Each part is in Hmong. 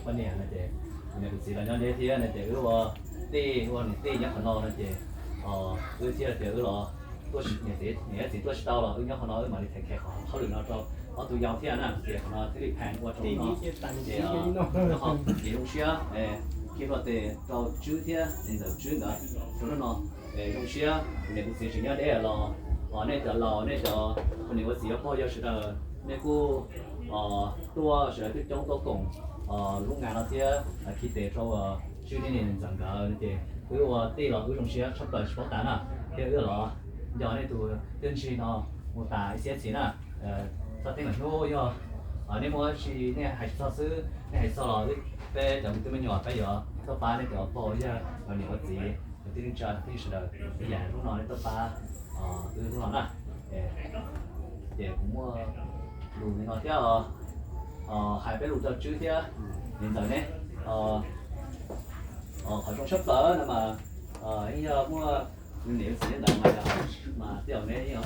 Poj niam no ces, niam tus txiv los nyob deb thiab no ces wb ua tij ua niam tij nyob qhov no no ces wb thiaj tias wb los, niam txiv tuaj tsis tau los wb nyob qhov no wb mam li tham qhov hauj lwm no rau ob tug yau thiab na, ces qhov no thiaj li pheej ua rau no. Ces nyob qhov ces zoo siab khi luaj tes rau Tswb thiab ntawm Tswb ntawd rau hnub no. Zoo siab niam tus txiv tseem nyob deb los, nej cov laus nej cov ua niam ua txiv ua pog yawg sawv daws nej kuj tuaj sawv daws twb coob tuaj koom lub nga no thiab khi tes rau Tswb thiab niam ntxawm nkawd no ces wb ua tij los wb zoo siab tshaj plaws tsis paub tas na, thiab wb los nco nej tus txiaj ntsig no mus tas ib xiab txhis na. Txog teeb meem hnub yog nej muaj tsi nej hais tsis txog xwb, nej hais txog los peb cov me tub me nyuam peb yuav tuaj pab nej cov pog yawg los niam ua txiv los tij neej tsa tij sawv daws ib yam hnub no nej tuaj pab wb hnub no na. Ces kuv muaj lus li no thiab, hais peb lus rau Tswb thiab niam ntxawm ne. Qhov zoo tshaj plaws no mas yeej yog muaj niam txiv ntawd mas, mas tej zaum neb yeej,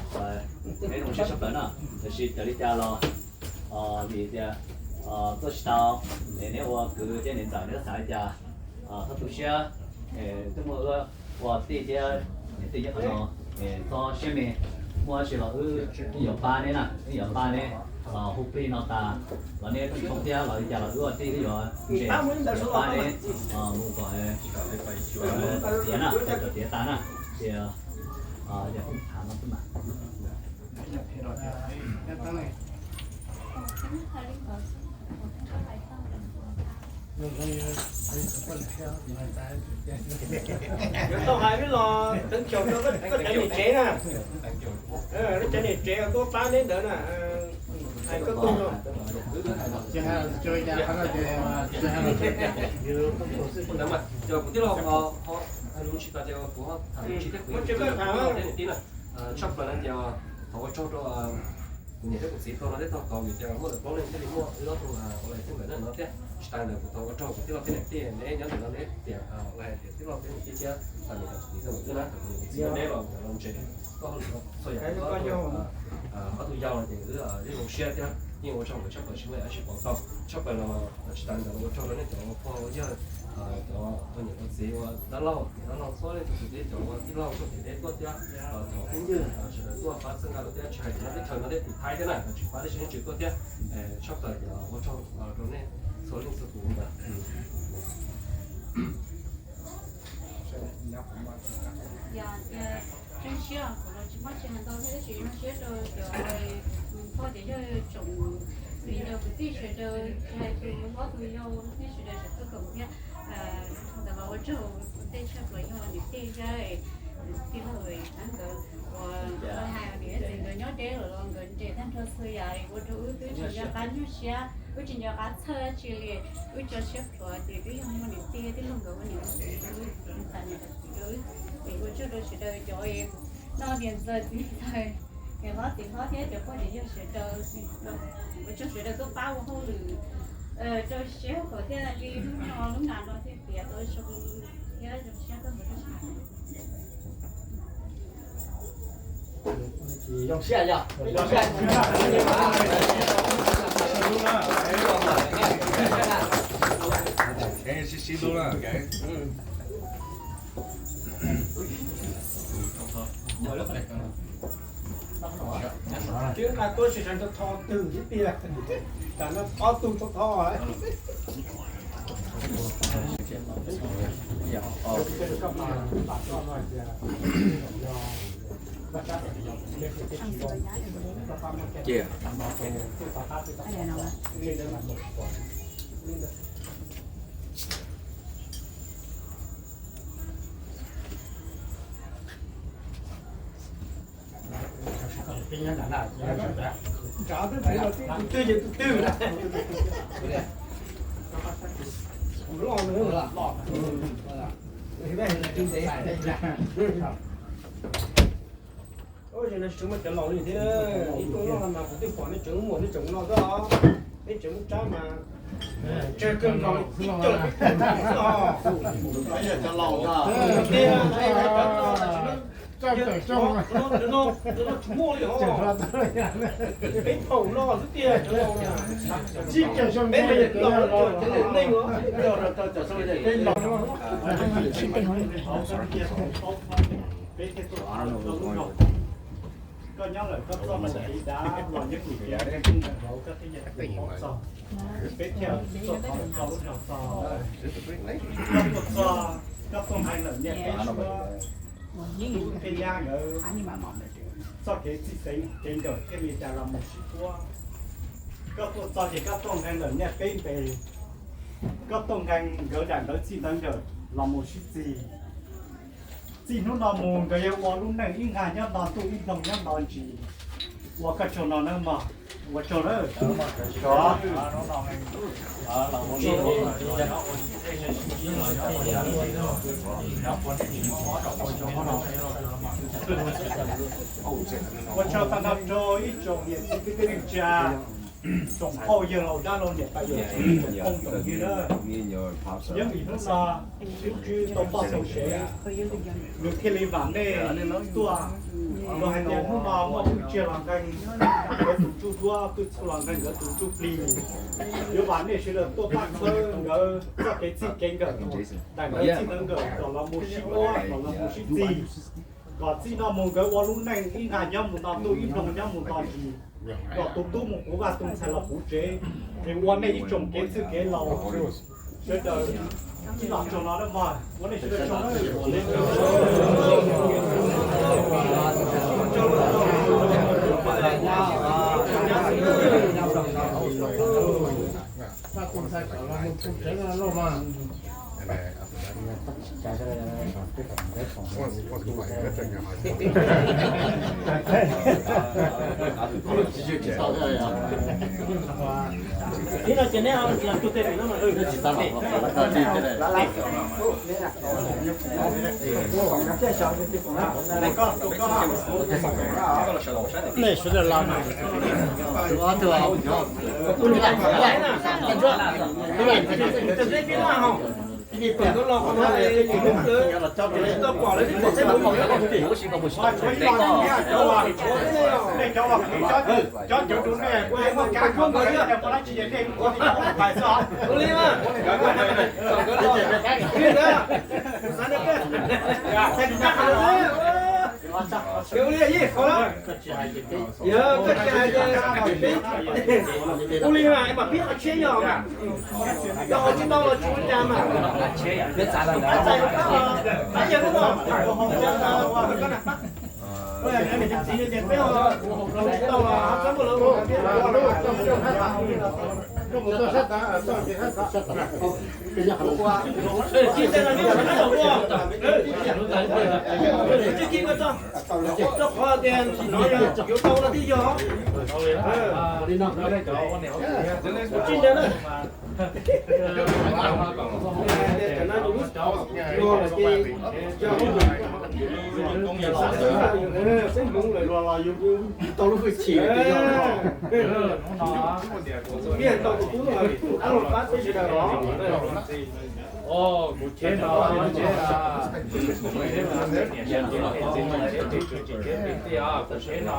neb zoo siab tshaj plaws na. Tiam sis txawm li cas los vim tias tuaj tsis tau, es neb ua kwv thiab niam ntxawm neb xav li cas txhob tu siab. Twb muaj wb ua tij thiab niam tij nyob qhov no, txhob siab me, muaj dab tsi los wb yeej yuav pab neb na, wb yeej yuav pab neb. Hu plig no tas los neb tsis poob thiab los li cas los wb ua tij wb yuav ntse pab neb mus kom tiav na, kom tiav tas na. Ces yog tham no xwb mas. Yuav tau hais los teev caum rau koj cov niam tsev na, koj cov niam tsev tuaj pab neb ntawd na, hais koj tug no. Ntawd mas yog kuv tij laug ho hais lus tsis tas ces kuv ho tham lus tsis thiab kuv tsis tau tham thiab niam tij na. Tshaj plaws no ces thov ua tsaug rau kuv niam thiab kuv txiv tau no thiab tau tau vim tias muaj lawm plaub leeg thiaj li muaj wb ob tug ua lais txij nkawm no thiab. Tsis tas ntawd kuv thov ua tsaug kuv tij laug thiab niam tij neb nyob ntawm no neb tias ua lais tias tij laug thiab niam tij thiab niam txiv txij nkawm wb na, kuv niam kuv txiv neb los los ntse koj txhua yam, ob tug yau no ces wb yeej zoo siab thiab yeej ua tsaug nkawd tshaj plaws tsis muaj yam dab tsi pauv tau. Tshaj plaws los tsis tas ntawd ua tsaug rau nej cov pog ua yawg, cov ua niam ua txiv ua dab laug niam dab laug txhua leej txhua tus thiab cov ua tij laug txhua tim deb tuaj thiab cov phooj ywg sawv daws tuaj pab txhawb nqa rau thiab tsis hais cov nyob teb chaws no thiab tim Thaib thiab na tsis pab teb chaws nyob tsis tuaj thiab. Tshaj plaws cov ua tsaug rau nej txhua leej txhua tus ntawd. Zoo siab kuv los tsis muaj tsis hais ntau thiab tab sis zoo siab rau cov pog cov yawg tsoom viv ncaus kwv tij sawv daws tsis hais tus hlob tus yau nej sawv daws sawv tuaj koom thiab. Ntawd los ua tsaug tej tshaj plaws yog niam tij thiab tij laug tab nkawd uas hais niam txiv nkawd nyob deb lawm los nkawd nres tag nrho txhua yam ua rau wb twb tsis nco qab nyuaj siab wb tsis nco qab txhawj dab tsi li. Wb tso siab plhuav ces twb yog muaj niam tij tij laug nkawd ua niam ua txiv rau wb, niam tais niam txiv rau wb. Ces ua tsaug rau sawv daws cov noj niam ntxawm txiv ntxawm, niam hlob txiv hlob thiab cov pog cov yawg sawv daws, ua tsaug sawv daws tuaj pab ua hauj lwm rau siab kom thiaj li hnub no lub nas no thiaj tiav tau zoo thiab zoo siab kawg nkaus. Zoo siab yog zoo siab. Sib sib hlub na. Twb nqa tuaj tsis sawv rau tho twg ib tiag, tas no ob tug tho tho. Tus twg ces tus twg na. Loj, loj. Ub, no tsis tshua muaj cov laus li thiab, ib tug loj no mas kuv twb pom nej tseem muaj nej tseem no xwb os, nej tseem muaj tsab mas tsawg kawg nkaus ib co xwb os. Tiag, cov no tsis muaj li os. Peb thaum no xwb tiag, cov laus na. Peb los cov laus neej os. Peb thiaj tuaj tau lub zog. Koj nyob lawm koj txoj mus kev dav los nyob mus kev ntawd, koj thiaj nyiam tus pom txog. Peb thiaj tuaj tau lawm koj lub zog txog. Koj tuaj txog, koj tuaj hais lawm niaj peb suab tub tej nyab nkawd txoj kev txij kev nkawm thiaj li cas los mus sib puab. Koj tuaj txog ces koj tuaj nqee lawm niaj peb npe, koj tuaj nqee nkawd daim ntawv txij ntawv nkawm los mus sib txig. Txij hnub no mus nkawd yuav ua lub neej ib nqag nyob nto ntuj ib nploog nyob nto ntsis. Ua koj tsaug no nawb mog, ua tsaug nawb. Ua tsaug tag nrho rau ib tsoom niam txiv kwv tij neej tsa, tsoom phooj ywg laus dab laus niam tais yawm txiv tsoom phooj tsoom ywg na. Yeej vim hnub no Vajtswv tau poj tau sev, nws thiaj li vam nej tuaj. Los hais tias hnub no muaj phooj ywg los nqee nkawd tus ntsuj duab, phooj ywg los nqee nkawd tus ntsuj plig, yuav vam nej sawv daws tuaj pab txhawb nkawd txoj kev txij kev nkawm, daim ntawv txij ntawv nkawm kom los mus sib puab, kom los mus sib txig, kom txij no mus nkawd ua lub neej ib nqag nyob mus nto ntuj ib nploog nyob mus nto ntsis, kom tus tub mus puv vaj tus ntxhais los puv tsev, es ua nej ib tsoom kev txwj kev laus sawv daws ib los tsaug no na mog, ua nej sawv daws tsaug na. Ib no ces neb ho tsis los tug tej pem no mas. Nej sawv daws los. Ua li mas pib qhov tshiab yog, yog qhov tsis tau los tsis ua cas mas. Txais qab, qab yawg lub no. Tsis qhov tias no yog yuav tau no twb yog. Tsis ntawd na. Xeeb Hmoob lawm los yus tau lub hwj chim. Niaj tau tus tub no, ab los pab peb sawv daws os. Kuv cheb no, kuv cheb no,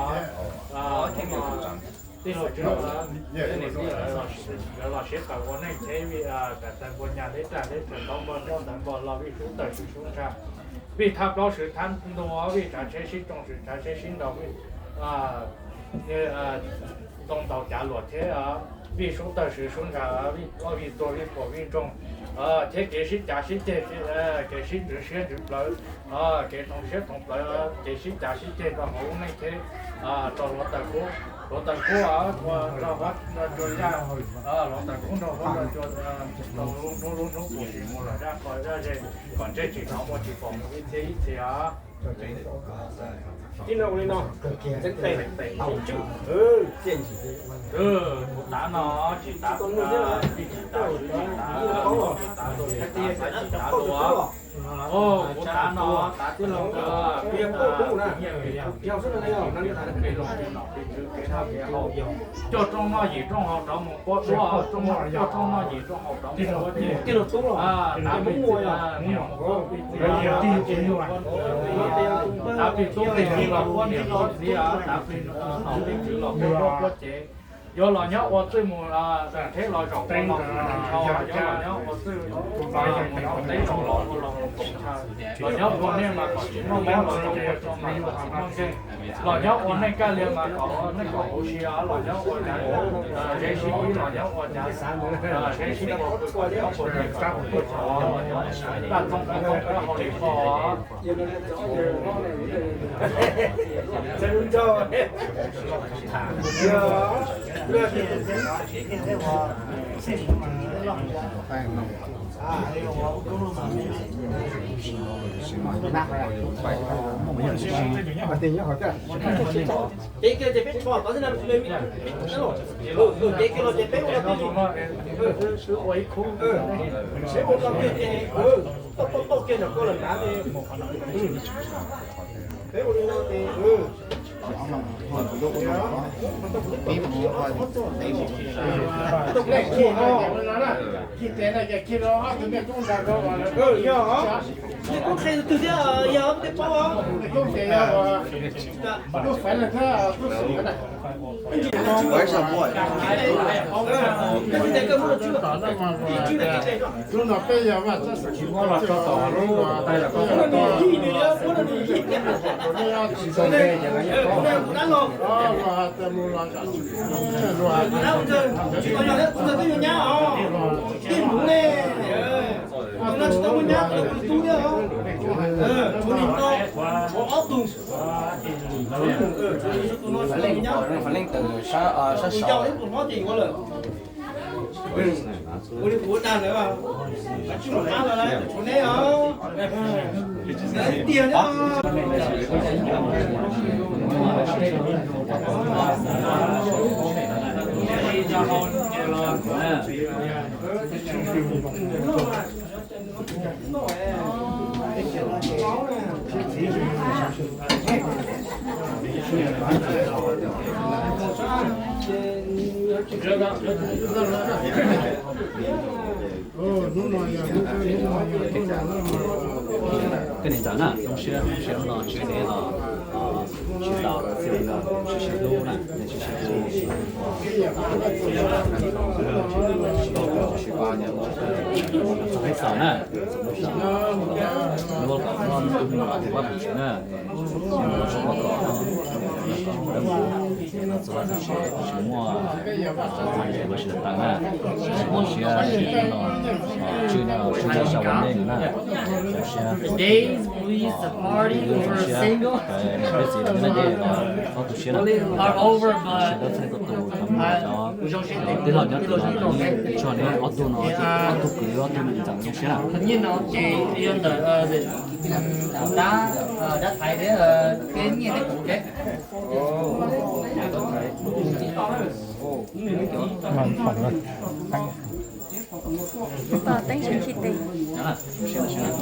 tij laug Tswb, niam tij lawv los sib qawm ua neej cheb vij, kam tawg npua nyag deb daj deb tsaws ntaub npog nroj ntawv npog lo vij sub tawg sub sub ntsha, vij thab plaub sub thab ntug, vij tsav tsheb sib tsoo sub tsav tsheb sib ntaus, vij ntoo ntaus cav luam thiab vij sub tawg sub sub ntsha, vij tuag vij puam vij ntsoog, thiab kev sib cav sib ceg, kev sib ntswv siab ntswv plawv, kev thoov siab thoov plawv, kev sib cav sib ceg rau hauv lub neej cheb, rau hluav taws kub, hluav taws kub nrog huab cua yaj, hluav taws kub nrog huab cua, lub hnub lub hnub kuv sim mus lawm zaj qhov zaj ze, kom ntsej tsim no muaj tsis pom mus ib txhia ib txhia. Ib no ua li no, txeeb tes, tau tswj, kuv tav no tsis tav, tsis tav, tsis tav, tsis tav, tsis tav, tsis tav. Ov, kuv tav no tav tij laug, coj rooj noj yim rooj haus rov mus puab duab, coj rooj noj yim rooj haus rov mus puab ces, tav plig tub plig kiv los puab niam puab txiv, tav plig nom plig tswv los puab duab puab cev. Yuav los nyob ua txwj mus, nrheb los zaum ua los mus nrho, yuav los nyob ua txwj mus teb zaum los ua los mus koom chaw, los nyob ua nej mas kom tsis muaj mob los zoo ua tso mas kom tsis muaj nkeeg, los nyob ua nej kaj liag mas kom nej kom huv si, los nyob ua cav ze sib ib los nyob ua cav ze sib ib, kom nyob ua teb kom nyob ua teb, tag txoog tag txoog rau hauv li qhov. Ces kiag ces peb tsho tod xwb na, ces kiag los ces peb ua tib li, peb ua tau kiag ces toj toj toj kiag nram koj lawm nrad ces peb ua li no ces yog, nej kub qhia tus twg thiab, yog nej paub os. Tus no tsis tau nyab, tus no tsis tau nyab, tus yau ib puas hlob ces yuav lawm. Ua li kuv dag lawm, tswj los qab los lawm, tshuav neb os. Tiag thiab. Koj niam ntxawm na, zoo siab, zoo siab hnub no ntsib neb los tsis tau txij li no, tsis sib hlub na, tsis sib hlub. Peb xaus na, ua kom koj tus me nyuam tus poj niam na, ua tsaug koj los, tsis muaj, tsis tau na, zoo siab, zoo siab no, tswj no, tswj no sau ua nej na, zoo siab. Days we used to party, we were single, peb txiv los nyob deb los ob tug siab na, are over, but cov tij laug nyob tim no, tso neb ob tug no, ob tug kwv ob tug niam ntxawm zoo siab na. Nyij no ces yog ntawm dab, dab thaiv thiab peb nyiaj thiab kuv thiab. Tos teeb tsis khi tes. Nrhiav niag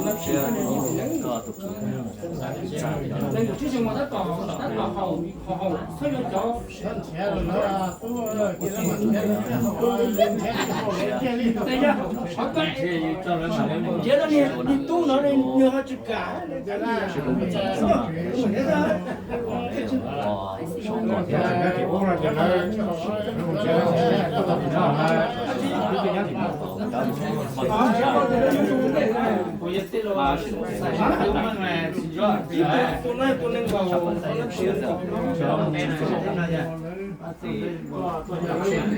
tub no, nws ho tsis kam. Ntawm no tus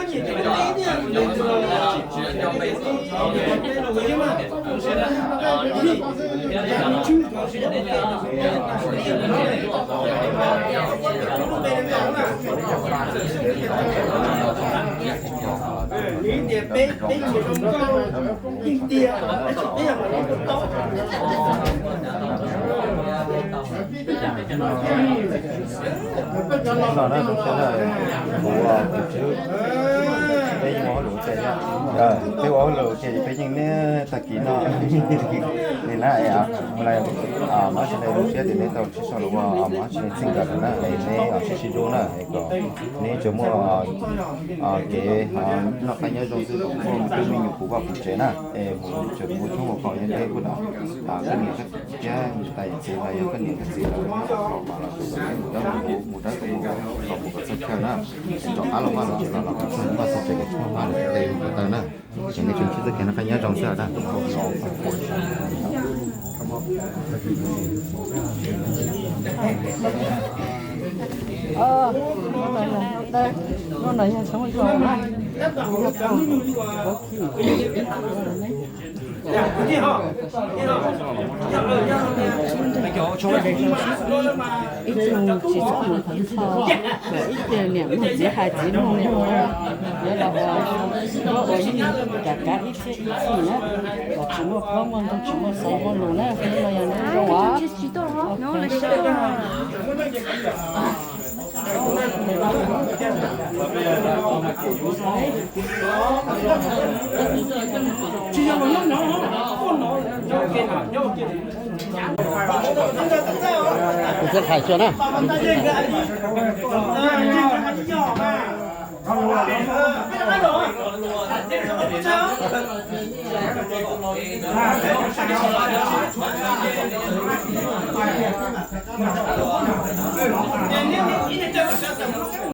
siab na, kuv tus tswv. Peb yeej ua hauj lwm ua ke thiab. Peb ua hauj lwm ua ke ces peb yeej neb tag kis no li na es, mus lawm, mas tsis neb lub siab tias neb tau tsis sau los ua mas tsis neb txij nkawm lawm na es neb sib sib hlub na es kom neb tsuas muaj kev noj qab nyob zoo xwb, kom muaj twj me nyuam puv vaj puv tsev na es mus tseem muaj tshoob muaj kos nyob neb kuj na. Koj niam thiab tais txiv los yog koj niam koj txiv los mus dawb mus mus mus dawb mus los mus kom txog chaw na, rov qab los maj los tsev los los kom txog vaj txog tsev kom tshoob maj los tsev kom tau na. Ces nej tsuas ntsib txoj kev noj qab nyob zoo xwb na. Lub no yog tshoob zoo na. Ib tug tsis txhob mus thov txhoj, kom ib tug niam mloog txiv hais txiv mloog nug, yuav los ua, yuav ua ib rov qab ib txhiab ib txhis na, kom tsis muaj plaub muaj ntug tsis muaj xov muaj lus na, lub no yog zoo as. Kuv txiav hais xyuas na.